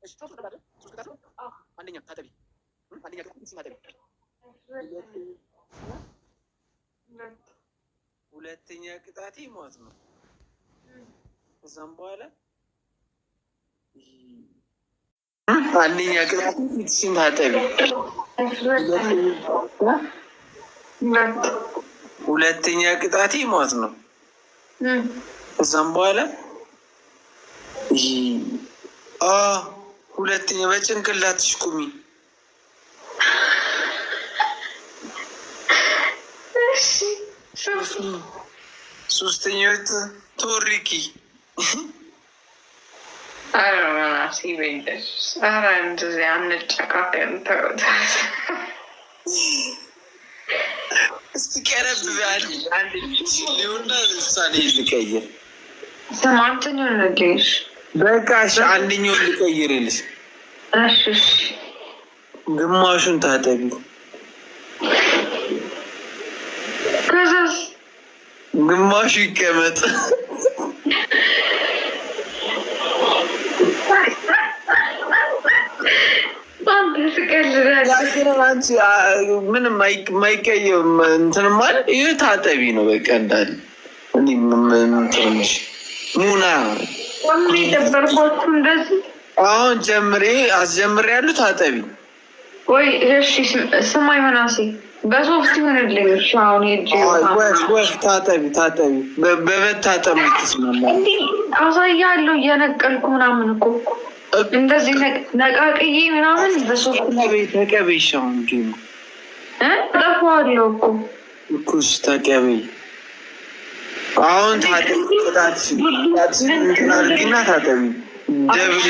እሺ፣ ሶስት ቅጣት አይደል? ሶስት ቅጣት ነው። አንደኛ ታጠቢ፣ አንደኛ ቅጣት ፊትሽን ታጠቢ። ሁለተኛ ቅጣቴ ማለት ነው። ከዛም በኋላ አንደኛ ቅጣቴ ፊትሽን ታጠቢ። ሁለተኛ ቅጣቴ ማለት ነው። ከዛም በኋላ ሁለተኛ በጭንቅላትሽ ቁሚ። ሶስተኛው ቶሪኪ። ኧረ ምናሴ በኢየሱስ፣ ኧረ እንደዚህ አንጨካከን፣ ተውት። እስቲ ቀረብ አንድ ሊሆና እሷን ልቀይር። ስማ እንትን ይሆንልሽ። በቃ እሺ፣ አንደኛውን ልቀይርልሽ። እሺ። ግማሹን ታጠቢ። ከዛስ? ግማሹ ይቀመጥ። አንተ ትቀልዳለህ። አንቺ ምንም የማይቀየም እንትን ማለት ይህ ታጠቢ ነው። በቃ እንዳለ እኔ እንትንሽ ሙና ሁሌ ደበርኳችሁ እንደዚህ። አሁን ጀምሬ አስጀምሬ ያሉ ታጠቢ። ወይ እሺ፣ ስማኝ ምናሴ፣ በሶፍት ይሆንልኝ። እሺ አሁን ሄጄ ወፍ ታጠቢ ታጠቢ፣ በመታጠብ ትስማማ። እንዲህ አሳያለሁ እየነቀልኩ ምናምን እኮ፣ እንደዚህ ነቃቅዬ ምናምን በሶፍት። ተቀበይ። እሺ አሁን game ጠፋዋለሁ እኮ። እኩሽ ተቀበይ። አሁን ታጠቢ። ቅጣትሽን እንትን አድርጊና ታጠቢ። Double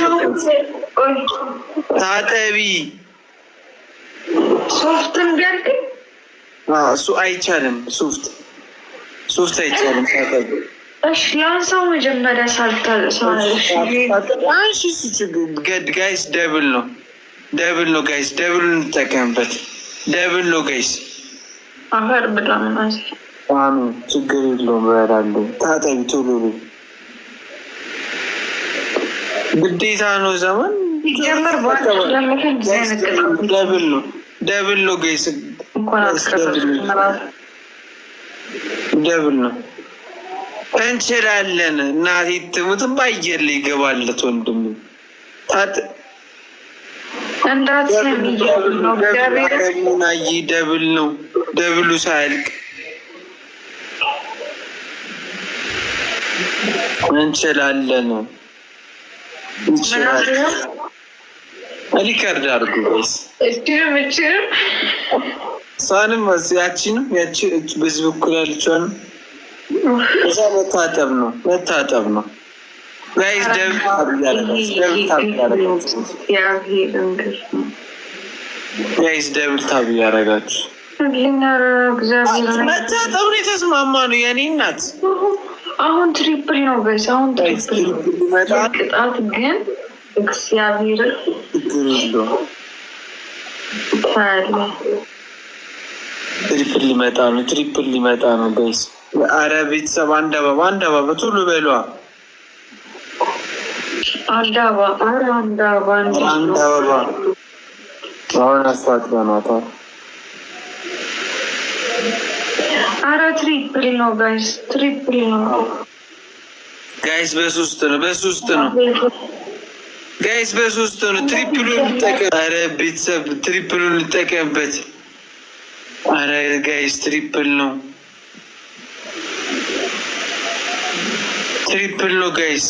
ታጠቢ። ሶፍት እንዲያልከኝ። እሱ አይቻልም። ሶፍት ሶፍት አይቻልም። ታጠቢ። እሺ ላንሳው መጀመሪያ ሳልታ አንሺ። እሱ ችግር guys፣ double ነው፣ double ነው guys፣ double እንጠቀምበት። Double ነው guys። አፈር ብላ ምናሴ። አሜን። ችግር የለውም እበላለሁ። ታጠቢ ቶሎ በይ። ግዴታ ነው ዘመን። ሲጀመር Double ነው፣ double ነው guys፣ እንኳን double ነው። እንችላለን። እናቴ ትሙትም በአየር ላይ ይገባለት ወንድሙ። እንዳትሰሚ ነው እግዚአብሔር። Double ነው፣ double ኡ ሳያልቅ እንችላለን። እንችላለን። Record አድርጉ guys። እችንም እችንም። እሷንም ያቺንም፣ ያቺ በዚህ በኩል ያለችዋንም። እዛ መታጠብ ነው፣ መታጠብ ነው guys። Double tap እያደረጋችሁ፣ double tap እያደረጋችሁ guys፣ double tap እያደረጋችሁ። መታጠብ ነው የተስማማ ነው የኔ እናት። አሁን triple ነው guys፣ አሁን triple ነው። ቅጣት ግን እግዚአብሔር ችግር የለውም። ታያለህ። Triple ሊመጣ ነው። Triple ሊመጣ ነው guys። አረ ቤተሰብ አንድ አበባ፣ አንድ አበባ ቶሎ በሏ። አንድ አበባ፣ ኧረ አንድ አበባ። አንድ አበባ። አሁን አስታጥበናታል። አረ triple ነው guys፣ triple ነው። Guys፣ በሶስት ነው፣ በሶስት ነው guys፣ በሶስት ነው። Triple ኡን እንጠቀም። አረ ቤተሰብ triple ኡን እንጠቀምበት። አረ guys triple ነው፣ triple ነው guys።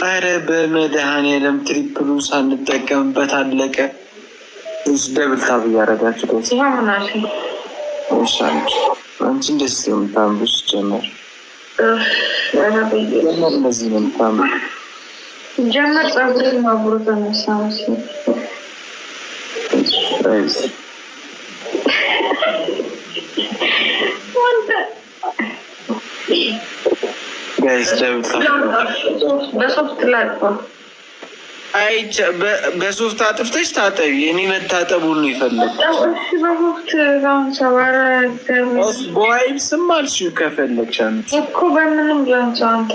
አረ በመድኃኔዓለም triple ኡን ሳንጠቀምበት አለቀ። Double tap እያደረጋችሁ guys። አንቺ እንደዚህ ነው የምታምሩት። ጀመር ጀመር እንደዚህ ነው የምታምሩት። ጀመር ፀጉሬን ማጉሮ ተነሳ መሰለኝ። Guys. አንተ Guys, double tap. በሶፍት ላጥባ። አይ በሶፍት አጥፍተሽ ታጠቢ። እኔ መታጠቡን ነው የፈለኩት። እሺ በሶፍት ላንሳው። ኧረ በ wipes ም አልሽው ከፈለግሽ አንቺ እኮ በምንም ላንሳው አንተ።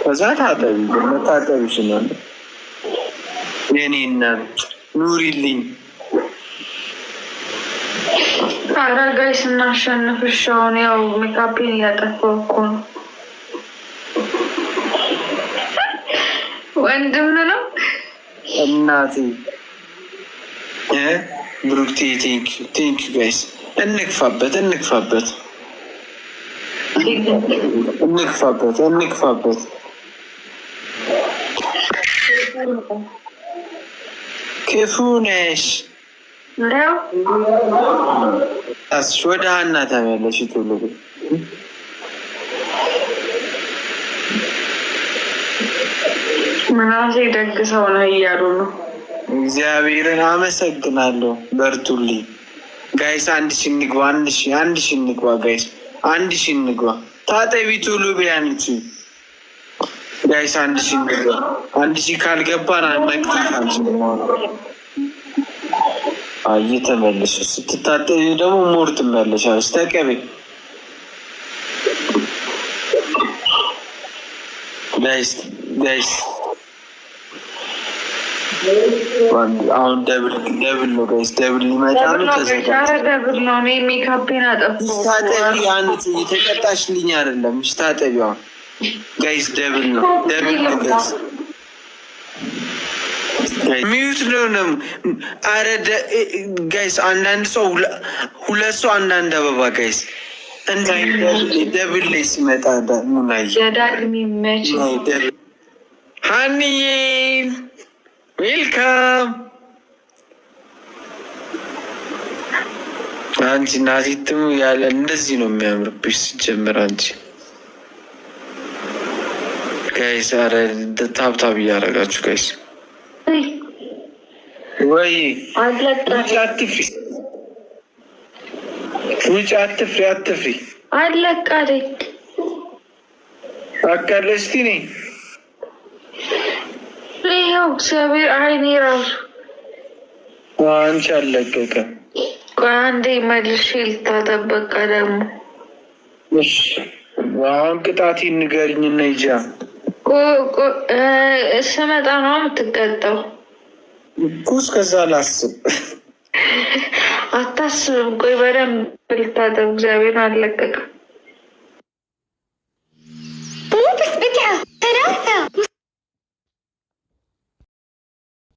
ከዛ ታጠቢ፣ መታጠብ ይችላል። የኔ እናት ኑሪልኝ። ኧረ guys እናሸንፍሽ። አሁን ያው ሜካፔን እያጠፋሁ እኮ ነው። ወንድም ነው እናቴ ብሩክቴ። Thank you guys። እንግፋበት፣ እንግፋበት፣ እንግፋበት፣ እንግፋበት። ክፉ ነሽ። ወደ ሀና ተመለሽ ቶሎ። ምናሴ ደግ ሰው ነው እያሉ ነው። እግዚአብሔርን አመሰግናለሁ። በርቱልኝ guys። 1000 እንግባ፣ 1000፣ 1000 እንግባ guys፣ 1000 እንግባ። ታጠቢ ቶሎ ቢያንቺ guys፣ 1000 እንግባ። 1000 ካልገባን መቅጣት አንችልም። እየተመለሽ ስትታጠቢ ደግሞ more ትመለሻለሽ። ተቀቤ guys፣ guys አሁን double double ነው guys፣ double ሊመጣ ነው። Double ነው። እኔ ሜካፔን አጠፋሁ። ታጠቢ አንቺ የተቀጣሽልኝ አይደለም። እሺ ታጠቢ አሁን guys፣ double ነው፣ double ነው guys። Mute ነው ነው። አረ guys፣ አንዳንድ ሰው ሁለት ሰው አንዳንድ አበባ guys። Double ላይ ሲመጣ ሙናዬ ሀኒዬ welcome። አንቺ ናቲትም ያለ እንደዚህ ነው የሚያምርብሽ። ሲጀምር አንቺ guys፣ ኧረ tap tap እያደረጋችሁ guys። ወይ ውጭ አትፍሪ፣ ውጭ አትፍሪ፣ አትፍሪ። አለቃለች አቃለስቲ ነኝ። ይኸው እግዚአብሔር አይኔ ራሱ አንቺ አለቀቀም። ቆይ አንዴ መልሼ ልታጠብ። በቃ ደግሞ እሺ፣ አሁን ቅጣቴን ንገሪኝና ይጃ ስመጣ ነው የምትቀጣው እኮ። እስከዛ ላስብ። አታስብም። ቆይ በደንብ ልታጠብ። እግዚአብሔርን አለቀቀም።